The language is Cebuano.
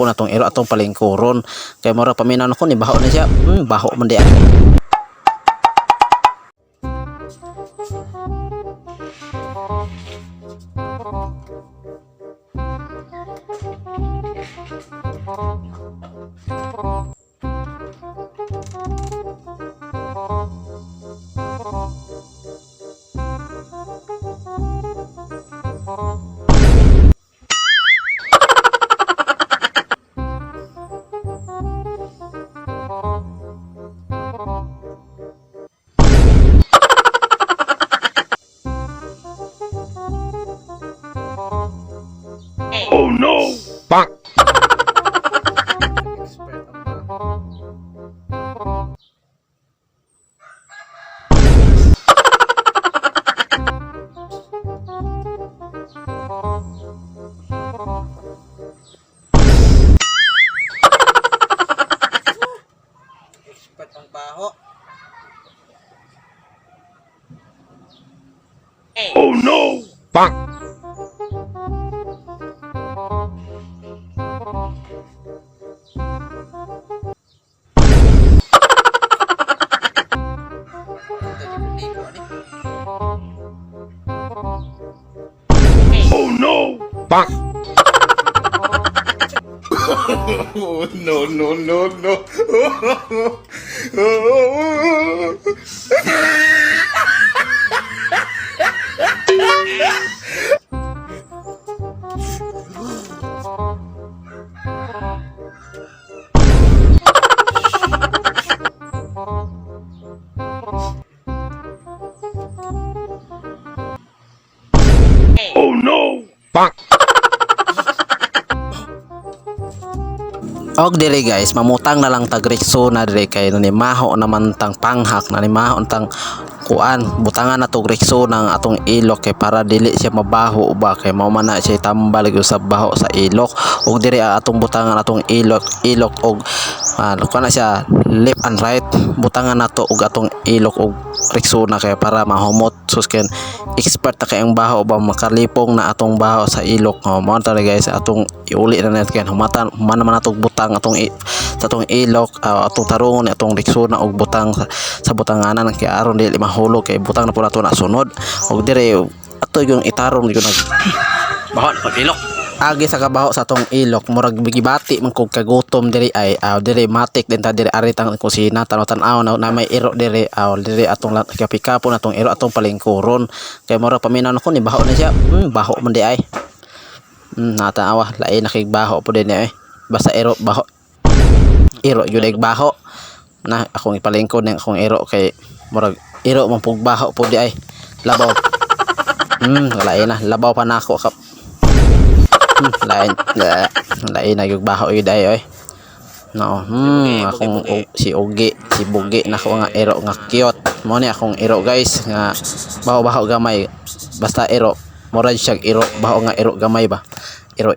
Na atong iro atong palingkuron kay mura paminaw nako ni baho na siya. Baho man di ay. Oh no! Bonk! Expert ang baho. Expert ang baho. Oh no! Bonk! Oh no! Bonk! Oh, no, no, no, no. Oh no! Bonk! Og diri guys, mamutang na lang tag Rexona diri kay nanimaho naman tang panghak, nanimaho tang kuan, butangan na tog Rexona ang atong ilok kay para dili siya mabaho ba, kay mao man na siya tambal gyud sa baho sa ilok. Og diri ang atong butangan atong ilok ilok og kuan na siya left and right, butangan nato og atong ilok og Rexona kay para mahumot sus ken expert na kay ang baho ba, makalipong na atong baho sa ilok. Oh, mao na guys, atong iuli na natin kay humatan human naman atong butang atong sa atong ilok, atong tarungon atong Rexona og butang sa butanganan kay aron dili mahulog, kay butang na po nato na sunod. Og dire ato yung itarong yung nag baho na pag ilok agi sa kabaho sa atong ilok, murag gibati man kog kagutom diri ay diri matik din ta diri ari tang kusina, tanaw tan-aw na may iro diri, diri atong kapikapon atong iro atong palingkuron kay murag paminaw nako ni baho na siya. Baho man di ay. Natanawa lain na kay baho po din eh, basta iro baho, iro yun ay baho na akong ipalingkod ng akong iro kay murag iro man pug baho po di ay labaw. Lain na labaw pa nako kap. Lain lain na yung baho yun ay oy. No, akong si Ugi, si Bugi nako nga iro nga cute. Mo ni akong iro guys nga baho-baho gamay. Basta iro, murag siya iro, baho nga iro gamay ba. Iro.